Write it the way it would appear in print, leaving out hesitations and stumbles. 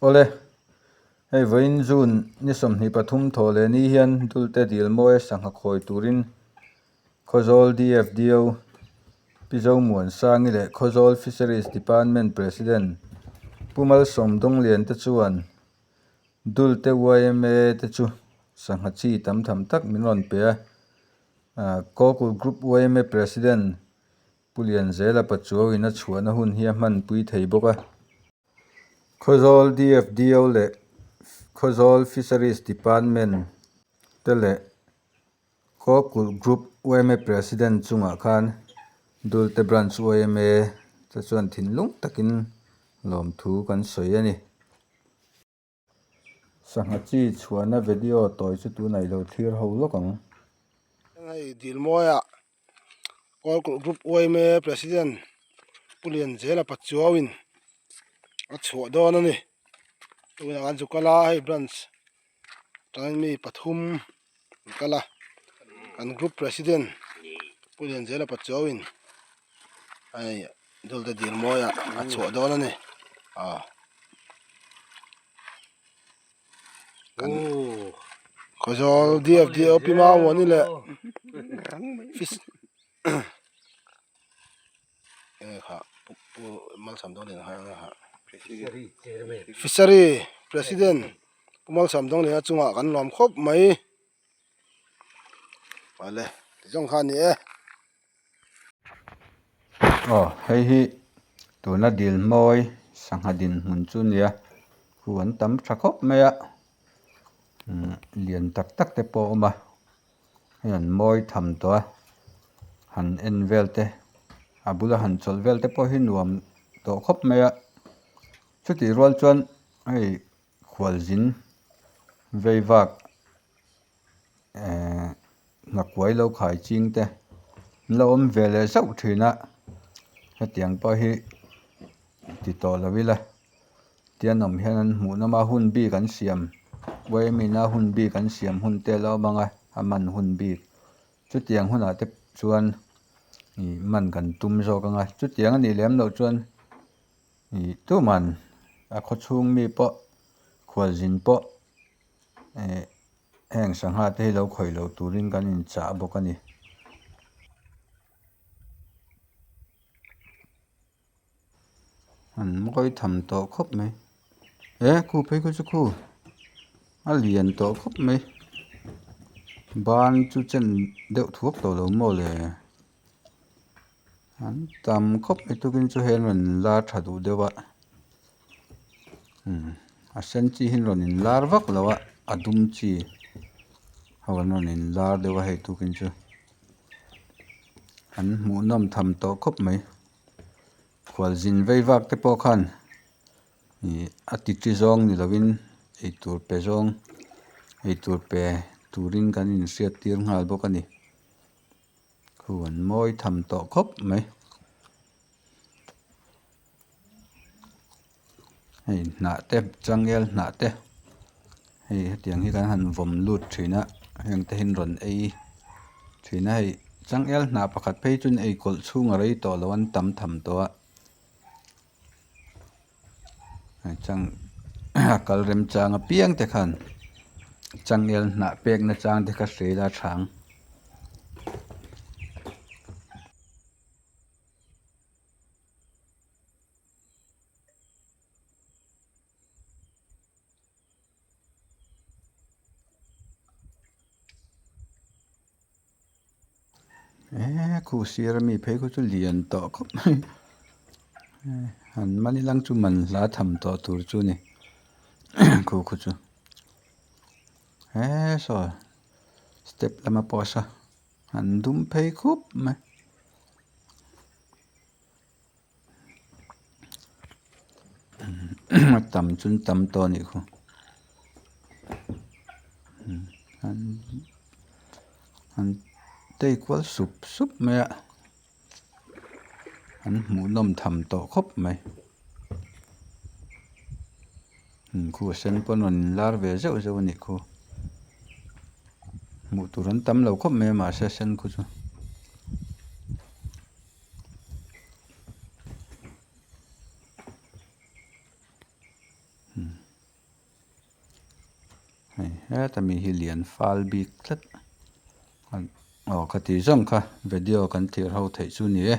Awle, hei vawiin June ni 23 thawh leh ni hian Dulte dil mawi sangha khawi turin Khawzawl DFDO Pi Zomuansangi leh Khawzawl Fisheries Department President Pu Malsawm Dawnglian te chuan Dulte yma te chu sangha chi tam tham tak min rawn pe a. Kawkul Group yma President Pu Lianzela Pachuau-in a chhuahna hun hi a hmanpui thei bawk a. Khawzawl DFDO leh Khawzawl Fisheries Department te leh Kawkulh Group yma President chungah khan Dulte Branch yma te chuan thinlung takin lawmthu kan sawi a ni. Sangha chi chhuahna video tawi chu tunah i lo thlir ho lawk ang. Hei Dilmawiah Kawlkulh Group yma President Pu Lianzela Pachuauin a chhuah dawn a ni. Tunah khan chu kal a hei branch atangin mi pathum an kal a kan group president Pu Lianzela Pachuauin hei Dulte Dilmawiah a chhuah dawn a ni aw kan Khawzawl DFDO Pi Mauani leh fish enge kha pu Malsam Dawngliana kha enge kha fishery president pu Malsam Dawngliana chungah kan lawm khawp mai awle ti zawng kha a ni e. Aw hei hi tuna dil mawi sangha dinhmun chu a nia khu an tam tha khawp mai a umm lian tak tak te pawh a awm a hei an mawi tham tawh a han en vel te a bula han chawlh vel te pawh hi nuam tawh khawp mai a chutih rual chuan hei khualzin vei vak ehh hnakuai lo khai ching te an lo awm ve leh zauh thin a hetiang pawh hi ti tawh lo ila tian awm hian an hmuh nawm a hun bik an siam uaimina hun bik an siam hun te a lo awm ang a a man hun bik chutiang hunah te chuan ih man kan tum zawk ang a chutiang a nih lem loh chuan ih tuman a khawchhung mi pawh khualzin pawh eh heng sangha te hi lo khawih loh turin kan inchah bawk a ni. An mawi tham tawh khawp mai he khu phei khu chu khu a lian tawh khawp mai ban chu chen deuh thuak tawh lo maw le an tam khawp mai tukin chu hei an rawn lar tha duh deuh a umm a sen chi hi an rawn inlar vak lo a a dum chi ho an rawn inlar deuh a hei tukin chu an hmuhnawm tham tawh khawp mai khualzin vei vak te pawh khan ih a ti chi zawng ni lovin eitur pe zawng eitur pe turin kan inhriat tir nghal bawk a ni. Khu an mawi tham tawh khawp mai. Hei hnah te changel hnah te hei hetiang hi kan han vawm lut thin a heng te hi an rawn ei thin a hei changel hnah pakhat phei chu an ei kawlh chhung a rei tawh lo an tam tham tawh a. Chang a kal remchang apiang te khan changel hnah pek na chang te kha hril a chhang. Eee khu sir ami phei khu chu lian tawh khawp mai han man ilang chu man hla tham tawh tur chu a ni khu khu chu he saw step lama pawh saw an dum phei khup mai. A tam chu an tam tawh a nih khu an tei kual sup sup mai a an hmuhnawm tham tawh khawp mai khu a sen pawn rawn inlar ve zeuh zeuh a nih khu hmuh tur an tam lo khawp mai a mahse a sen khu chu. Hei heta mi hi lian fal bik tlat aw khati zawng kha video kan thlir ho theih chu ni e.